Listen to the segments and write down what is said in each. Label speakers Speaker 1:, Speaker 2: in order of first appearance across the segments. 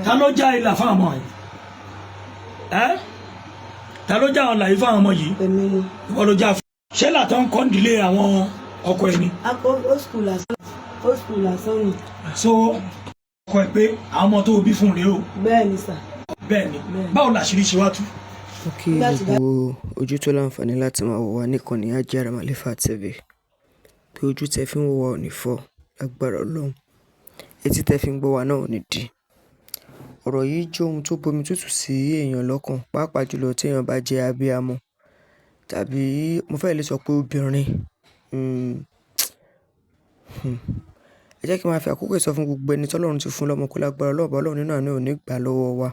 Speaker 1: Ta ló já ilà fáwọn ọmọ yìí? Ẹ ta ló já ọ̀là yìí fáwọn ọmọ yìí?
Speaker 2: Èmi ni.
Speaker 1: Ìwọ ló já fún. Ṣé làtọ̀ ń kọ́ ìdílé àwọn ọkọ ẹni?
Speaker 2: Akọ old school lásán, old school lásán ni.
Speaker 1: So ọkọ ẹ pé àwọn ọmọ tó bí fún rèé o?
Speaker 2: Bẹ́ẹ̀ ni sà.
Speaker 1: Bẹ́ẹ̀ ni?
Speaker 2: Bẹ́ẹ̀.
Speaker 1: Báwo làṣírí ṣe wá tú?
Speaker 3: Mo kí gbogbo ojú tó láǹfààní láti máa wò wá níkànnì Hajara Malifa TV, pé ojú tẹ fi ń wò wá ò ní fọ́ lágbára Ọlọ́run, etí tẹ fi ń gbọ́ wá náà ò ní di. Ọ̀rọ̀ yìí jẹ́ ohun tó bomi tútù sí èèyàn lọ́kàn, pàápàá jùlọ tí èèyàn bá jẹ́ abiyamọ tàbí mo fẹ́ lè sọ pé obìnrin. Ẹ jẹ́ kí n máa fi àkókò yìí sọ fún gbogbo ẹni tọ́lọ́run ti fún lọ́mọ kó lágbára Ọlọ́run ọba, Ọlọ́run nínú àánú ẹ̀ ò ní gbà lọ́wọ́ wa.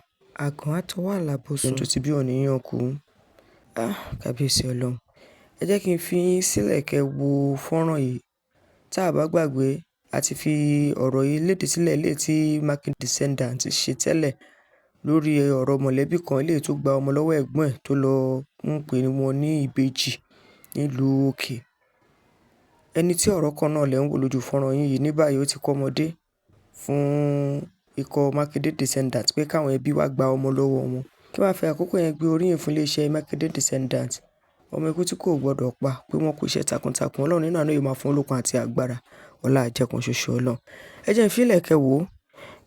Speaker 3: Àgàn á tọwọ́ àlàbòsùn, ẹni tó ti bí òní yàn kú. Ah, kábíyèsí Ọlọ́run. Ẹ jẹ́ kí n fi yín sílẹ̀ kẹ́ wo fọ́nrán yìí. Tá a bá gbàgbé, a ti fi ọ̀rọ̀ yìí léde sílẹ̀ eléyìí tí Makinde Descendant ṣe tẹ́lẹ̀ lórí ọ̀rọ̀ mọ̀lẹ́bí kan eléyìí tó gba ọmọ lọ́wọ́ ẹ̀gbọ́n ẹ̀ tó lọ ń pè wọ́n ní ìbejì nílùú òkè. Ẹni tí ọ̀rọ̀ kan náà lẹ̀ ń wò lójú fọ́nrán yín yìí ní báyìí, ó ti kọ́ ọmọdé fún ikọ̀ Makinde Descendant pé káwọn ẹbí wá gba ọmọ lọ́wọ́ wọn. Kí wọ́n fi àkókò yẹn gbé oríyìn fún iléeṣẹ́ Makinde Descendant, ọmọ ikú tí kò gbọdọ̀ pa, pé wọ́n kú iṣẹ́ takuntakun. Ọlọ́run nínú àánú yóò máa fún olókun àti agbára ọlá àjẹkùn ṣoṣo Ọlọ́run. Ẹ jẹ́ n fi lẹ̀ kẹ́ wò ó.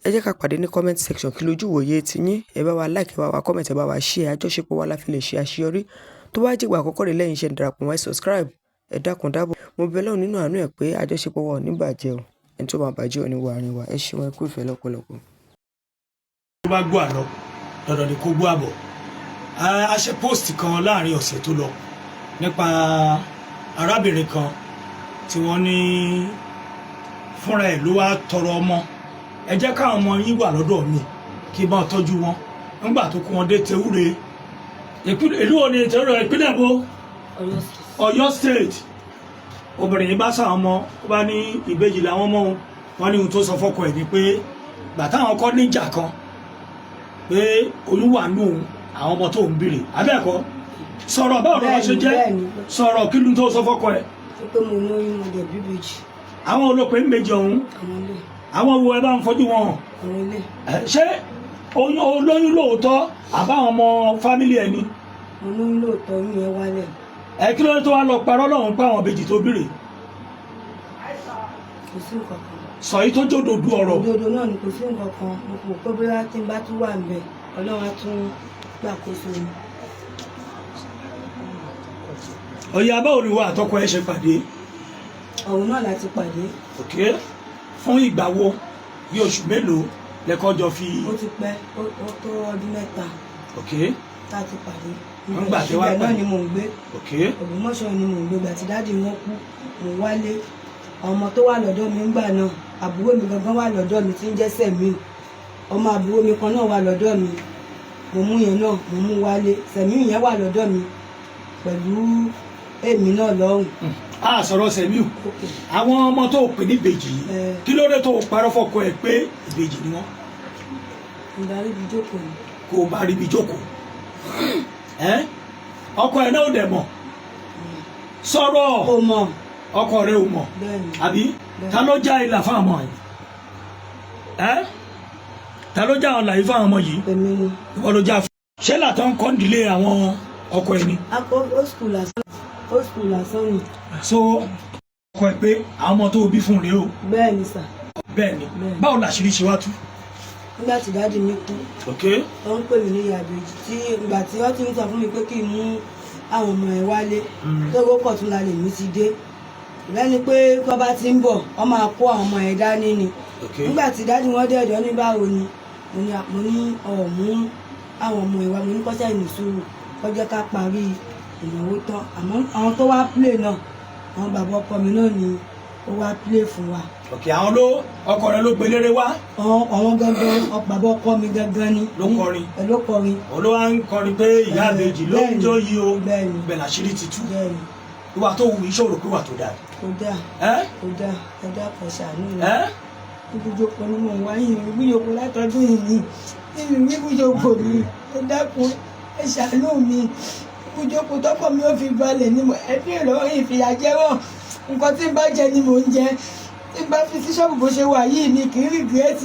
Speaker 3: Ẹ jẹ́ ká pàdé ní comment section. Kí lójú ìwòye ti yín? Ẹ bá wa like, ẹ bá wa comment, ẹ bá wa share. Àjọṣepọ̀ wa la fi lè ṣe àṣeyọrí. Tó bá jẹ́ ìgbà àkọ́kọ́ rẹ̀ lẹ́yìn iṣẹ́ ń darapọ̀ mọ́, ẹ subscribe. Ẹ dákun dábọ̀. Mo bẹ̀ Ọlọ́run nínú àánú ẹ̀ pé àjọṣepọ̀ wa ò ní bàjẹ́ o. Ẹni tó máa bàjẹ́ ò ní wọ àárín wa. Ẹ ṣeun, ẹ kú ìfẹ́ lọ́pọ̀lọpọ̀.
Speaker 1: Tó bá gbọ́ àlọ́, dandan ni kó gbọ́ àbọ̀. A ṣe post kan láàrin ọ̀sẹ̀ tó lọ nípa arábìnrin kan tí wọ́n ní fúnra ẹ̀ ló wá tọrọ ọmọ. Ẹ jẹ́ káwọn ọmọ yín wà lọ́dọ̀ mi kí n bá tọ́jú wọn. Nígbà tó kó wọn dé Tewúre, ìlú wo ni Tewúre? Ìpínlẹ̀ bo?
Speaker 2: Ọ̀yọ́ State.
Speaker 1: Ọ̀yọ́ State. Obìnrin yìí bá sáwọn ọmọ, ó bá ní ìbejì làwọn ọmọ òun. Wọn ní ohun tó sọ fọ́kọ ẹ̀ ni pé gbà táwọn kọ́ níjà kan pé oyún wà nù òun, àwọn ọmọ tó ń bèrè abẹ́ẹ̀kọ́. Sọ̀rọ̀, báwo lọ́wọ́ ṣe jẹ́?
Speaker 2: Bẹ́ẹ̀ni.
Speaker 1: Sọ̀rọ̀, kí ló ń tó sọ fọ́kọ ẹ̀?
Speaker 2: Ó pé mo lóyún, mo dẹ̀ bíbejì.
Speaker 1: Àwọn olópin méjì ọ̀hún?
Speaker 2: Àwọn ilé.
Speaker 1: Àwọn wo? Ẹ bá ń fojú wọn hàn.
Speaker 2: Àwọn ilé.
Speaker 1: Ẹ, ṣé oyún olóyún lóòótọ́ àbáwọn ọmọ family ẹ ni?
Speaker 2: Mo lóyún lóòótọ́, oyún yẹn wálẹ̀.
Speaker 1: Ẹ kí ló dé tó wá lọ parọ́ lọ́hùn pé àwọn ìbejì tó bèrè?
Speaker 2: Kò sí nǹkan kan.
Speaker 1: Sọ yìí tó jódodo ọ̀rọ̀.
Speaker 2: Òdodo náà ni, kò sí nǹkan kan. Mo kò pé bóyá tí n bá tún wà ń bẹ, Ọlọ́run á tún gbàkóso mi.
Speaker 1: Ọ̀yà, báwo ni wà àtọkọ ẹ ṣe pàdé?
Speaker 2: Ọ̀hún náà láti pàdé.
Speaker 1: Ok, fún ìgbà wo, bí oṣù mélòó lẹ́kọ́ jọ fi?
Speaker 2: Ó ti pẹ́, ó tó ọdún 3 tá a ti pàdé.
Speaker 1: Nígbà tí wàá
Speaker 2: Ibẹ̀ náà
Speaker 1: pàdé.
Speaker 2: ni mò ń gbé. Ògbómọ̀ṣọ́ ni mò ń gbé. Gbà tí daddy wọn kú, mò ń wálé. Àwọn ọmọ tó wà lọ́dọ̀ mi ńgbà náà, àbúrò mi gangan wà lọ́dọ̀ mi tí ń jẹ́ Sẹ̀míù. Ọmọ àbúrò mi kan náà wà lọ́dọ̀ mi. Mo mú yẹn náà, mo mú wálé. Sẹ̀míù yẹn wà lọ́dọ̀ mi pẹ̀lú èmi náà lọ́hùn.
Speaker 1: A sọ̀rọ̀ Sẹ̀míù. Àwọn ọmọ tó pè ní ìbejì yìí, kí ló dé tó parọ́ fọ́kọ ẹ pé ìbejì ni wọ́n?
Speaker 2: Ìdarí ibi jókòó ni.
Speaker 1: Kó o bá rí ibi jókòó. Ẹ ọkọ ẹ náà ò dẹ̀ mọ̀? Sọ̀rọ̀.
Speaker 2: Kò mọ̀.
Speaker 1: Ọkọ rẹ ò mọ̀?
Speaker 2: Bẹ́ẹ̀ ni.
Speaker 1: Àbí?
Speaker 2: Bẹ́ẹ̀.
Speaker 1: Ta ló já ilà fáwọn ọmọ yìí? Ẹ ta ló já ọ̀là yìí fáwọn ọmọ yìí?
Speaker 2: Èmi ni.
Speaker 1: Ìwọ ló já fún. Ṣé làtọ̀ ń kọ́ ìdílé àwọn ọkọ ẹ ni?
Speaker 2: Akọ old school lásán, old school lásán ni.
Speaker 1: So ọkọ ẹ pé àwọn ọmọ tó bí fún rèé o?
Speaker 2: Bẹ́ẹ̀ ni sà.
Speaker 1: Bẹ́ẹ̀ ni?
Speaker 2: Bẹ́ẹ̀.
Speaker 1: Báwo làṣírí ṣe wá tú?
Speaker 2: Nígbà tí daddy mi kú, wọ́n ń pè mí ní ìyá ìbejì, tí ìgbà tí wọ́n ti ń sọ fún mi pé kí n mú àwọn ọmọ ẹ̀ wálé, tógó kọ̀tún la lèmi ti dé lẹ́ni pé tó bá ti ń bọ̀, wọ́n máa kó àwọn ọmọ ẹ̀ dání ni. Nígbà tí daddy wọn dẹ̀dọ̀ ní báwo ni, mo ní ọ̀ mú àwọn ọmọ ẹ̀ wá. Mo ní kọ́sẹ́ ní sùúrù, kó jẹ́ ká parí ìnáwó tán. Àmọ́ àwọn tó wá play náà, àwọn bàbá ọkọ mi náà ni ó wá play fún wa.
Speaker 1: Ok, àwọn ló ọkọ rẹ ló gbelére wá?
Speaker 2: Àwọn gangan, bàbá ọkọ mi gangan ni.
Speaker 1: Ló kọrin?
Speaker 2: Ẹ ló kọrin.
Speaker 1: Òun ló wá ń kọrin pé ìyá ìbejì ló ń jó yìí o?
Speaker 2: Bẹ́ẹ̀ni.
Speaker 1: Bẹ́ẹ̀ làṣírí ti tú?
Speaker 2: Bẹ́ẹ̀ni.
Speaker 1: Ìwà tó wù ìṣòro pé wà tó dáa?
Speaker 2: Kò dáa.
Speaker 1: Ẹ?
Speaker 2: Kò dáa, ẹ dákun, ṣàánú mi.
Speaker 1: Ẹ?
Speaker 2: Ibùjókòó ni mò ń wá yìí, ibùjókòó látọdún yìí ni ìrìn ibùjókòó mi. Ẹ dákun, ẹ ṣàánú mi. Ibùjókòó tọkọ mi ò fi balẹ̀ ni mo ẹbí ìrọ̀rùn ìfìyà jẹ wọ́n. Nǹkan tí ń bá jẹ ni mò ń jẹ. Tí n bá fi sí ṣọ́ọ̀bù bó ṣe wà yìí, mi kì í regret.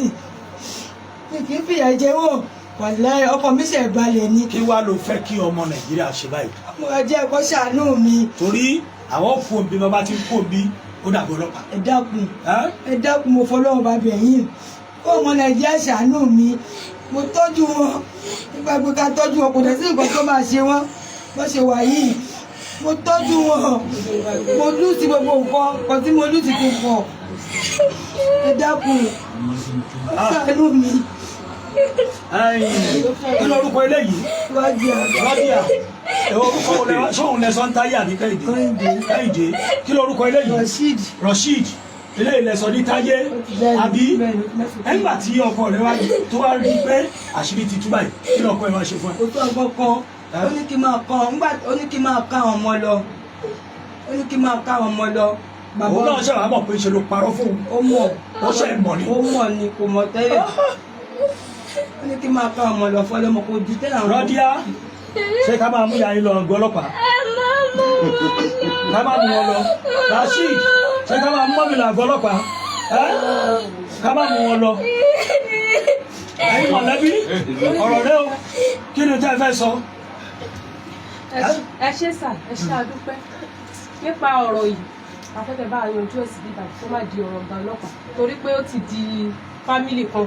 Speaker 2: Mi kì í fìyà jẹ wọ́n. Wàláhì, ọkọ mi ṣe balẹ̀ ni.
Speaker 1: Kí wàá ló fẹ́ kí ọmọ Nàìjíríà ṣe báyìí?
Speaker 2: Mo jẹ́ kó ṣàánú mi.
Speaker 1: Torí àwọn kú òbí, bàbá tí ń kú òbí, ó dàgbọ́ ọlọ́pàá.
Speaker 2: Ẹ dákun.
Speaker 1: Ẹ́?
Speaker 2: Ẹ dákun, mo fọlọ́run bá bẹ̀ yín, kó ọmọ Nàìjíríà ṣàánú mi. Mo tọ́jú wọn nípa pé ká tọ́jú wọn, kò dẹ̀ sí nǹkan tó máa ṣe wọ́n bó ṣe wà yìí. Mo tọ́jú wọn, mo lose gbogbo nǹkan kan tí mo lose ti pọ̀. Ẹ dákun, ó ṣàánú mi.
Speaker 1: Ẹ̀yìn, kí lorúkọ eléyìí?
Speaker 2: Wájú àgbà.
Speaker 1: Rọ́díà, ẹ̀wọ̀n orúkọ wo lẹ́wọ́ sóhun lẹ́sọ̀ ń táyé àbí Kẹ́hìndé?
Speaker 2: Kẹ́hìndé.
Speaker 1: Kẹ́hìndé. Kí lorúkọ eléyìí?
Speaker 2: Rasheed.
Speaker 1: Rasheed. Eléyìí lẹ́sọ̀ ní táyé, àbí? Ẹgbà tí ọkọ rẹ wá tó wá rí i pé àṣírí ti tú báyìí, kí lọkọ ẹ wá ṣe fún ẹ?
Speaker 2: Kò tó ọgbọ́n kan. Ó ní kí n máa kàn ńgbà, ó ní kí n máa ká àwọn ọmọ lọ, ó ní kí n máa ká àwọn ọmọ lọ. Bàbá
Speaker 1: Òun náà ṣe wàá mọ̀ pé ṣe ló parọ́ fún un?
Speaker 2: Ó mọ̀.
Speaker 1: Ó ṣe mọ̀ ni.
Speaker 2: Ó mọ̀ ni, kò mọ̀ tẹ́lẹ̀. Ó ní kí n máa ká ọmọ lọ fọlọ́mọ, kò di tẹ́lẹ̀ àwọn.
Speaker 1: Rọ́díà, ṣé ká máa mú ya yín lọ ọgbọ́ ọlọ́pàá? Ká máa mú wọn lọ. Rasheed, ṣé ká máa mú mọ́mí lọ àgọ́ ọlọ́pàá? Ẹ́, ká máa mú wọn lọ. Ẹ̀yin mọ̀lẹ́bí, ọ̀rọ̀ rẹ o, kí ni tẹ́ ẹ fẹ́ sọ?
Speaker 4: Ẹ ṣé sà, ẹ ṣé, àdúpẹ́. Nípa ọ̀rọ̀ yìí, afẹ́fẹ́ bá a yanjú ẹ̀ sí bíbá, kó má di ọ̀rọ̀ ọ̀gá ọlọ́pàá, torí pé ó ti di family kan.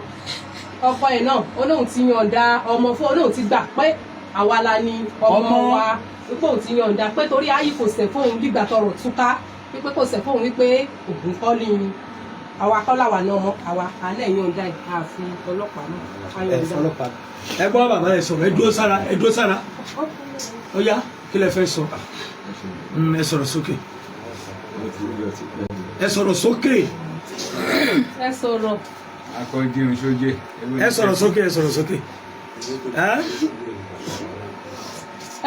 Speaker 4: Ọkọ ẹ̀ náà, ó lóun ti yànda ọmọ fún, ó lóun ti gbà pé àwa la ni ọmọ
Speaker 1: Ọmọ.
Speaker 4: wa, wípé òun ti yànda pé torí ayé kò sẹ̀ fóun gbígbà tọrọ túká, wípé kò sẹ̀ fóun, wípé òun kọ́ ni, àwa kọ́ làwà náà mọ́ àwa alẹ́ yànda ẹ̀, àfi ọlọ́pàá náà a
Speaker 1: Ẹ
Speaker 4: yànda.
Speaker 1: fọlọ́pàá. Ẹ gbọ́, bàbá, ẹ sọ̀rọ̀, ẹ dúró sára, ẹ dúró sára. Ó yá, kí lẹ fẹ́ sọ? Ẹ sọ̀rọ̀ sókè, ẹ sọ̀rọ̀ sókè.
Speaker 4: Ẹ sọ̀rọ̀.
Speaker 5: Akọ́jú sójé.
Speaker 1: Ẹ sọ̀rọ̀ sókè, ẹ sọ̀rọ̀ sókè. Ẹ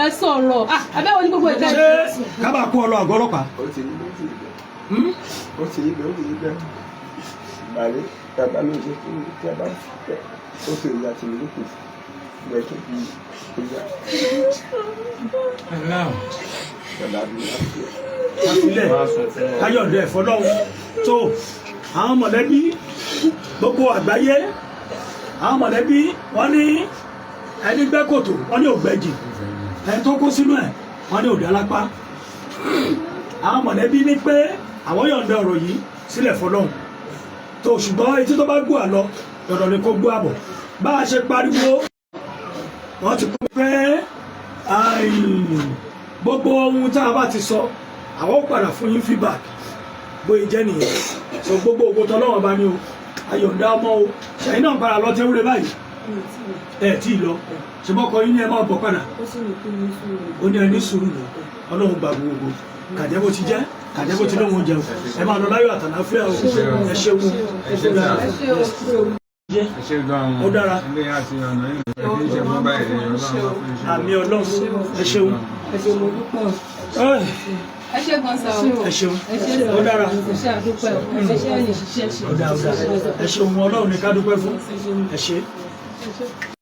Speaker 4: Ẹ sọ̀rọ̀. Ah, abẹ́wò ní gbogbo ìta.
Speaker 1: Ṣé ká máa kó ọ lọ àgọ́ ọlọ́pàá?
Speaker 6: Ó ti rí bẹ́ẹ̀, ó ti rí bẹ́ẹ̀, ó ti rí bẹ́ẹ̀, ó ti rí bẹ́ẹ̀. Bàálẹ̀ bàbá mi ṣe kí tí a bá fẹ́ ó fi ìyá tèmi lókè bẹ́ẹ̀ tó fi ìyá bàbá mi láti ẹ̀.
Speaker 1: Àfilẹ̀ káyọ̀dé ẹ̀fọ́ lọ́hùn tó àwọn mọ̀lẹ́bí gbogbo àgbáyé. Àwọn mọ̀lẹ́bí, wọ́n ní ẹni gbẹ́ kòtò, wọ́n ní ògbẹ́jì, ẹni tó kó sínú ẹ̀, wọ́n ní òdà lápá. Àwọn mọ̀lẹ́bí ní pé àwọn yọ̀ǹda ọ̀rọ̀ yìí sílẹ̀ fọlọ́hùn tó, ṣùgbọ́n etí tó bá gbọ́ àlọ, dandan ni kó gbọ́ àbọ̀. Bá a ṣe pariwo, wọ́n ti pé gbogbo ohun tá a bá ti sọ, àwọn ó padà fún yín feedback bóyá jẹ́ nìyẹn. So gbogbo ògo tọ́lọ́wọ́n bá ní o, ayọ̀ǹda ọmọ o. Ṣẹ̀yìn náà padà lọ tẹ́wúrẹ́ báyìí, ẹ tí ì lọ, ṣùgbọ́n ọkọ yín ní ẹ máa bọ̀ padà.
Speaker 2: Ó sì ní kí ní sùúrù.
Speaker 1: Ó ní ẹni sùúrù lọ. Ọlọ́run gba gbogbo kàjẹ́ bó ti jẹ́, kàjẹ́ bó ti lóun jẹun. Ẹ máa lọ láyọ̀ àtàláfíà o. Ẹ ṣeun.
Speaker 5: Ẹ ṣé sà.
Speaker 4: Ẹ ṣé o.
Speaker 1: Jẹ́.
Speaker 5: Ẹ ṣé gan-an.
Speaker 1: Ó dára.
Speaker 5: Ilé àti ọ̀nà yìí ẹ kì í ṣe fún báyìí, Ọlọ́run máa fún iṣẹ́.
Speaker 1: Àmì Ọlọ́run, ẹ ṣeun.
Speaker 2: Ẹ ṣé, mo dúpẹ́ o.
Speaker 4: Ẹ ṣé gan sa o.
Speaker 1: Ẹ ṣeun.
Speaker 4: Ẹ ṣé sà.
Speaker 1: Ó dára.
Speaker 4: Ẹ ṣé, àdúpẹ́ o. Ẹ ṣé, ẹ̀yìn ṣiṣẹ́ ṣe.
Speaker 1: Ó dára, ó dára. Ẹ ṣeun, Ọlọ́run ní ká dúpẹ́ fún. Ẹ ṣé.
Speaker 4: Ẹ ṣé.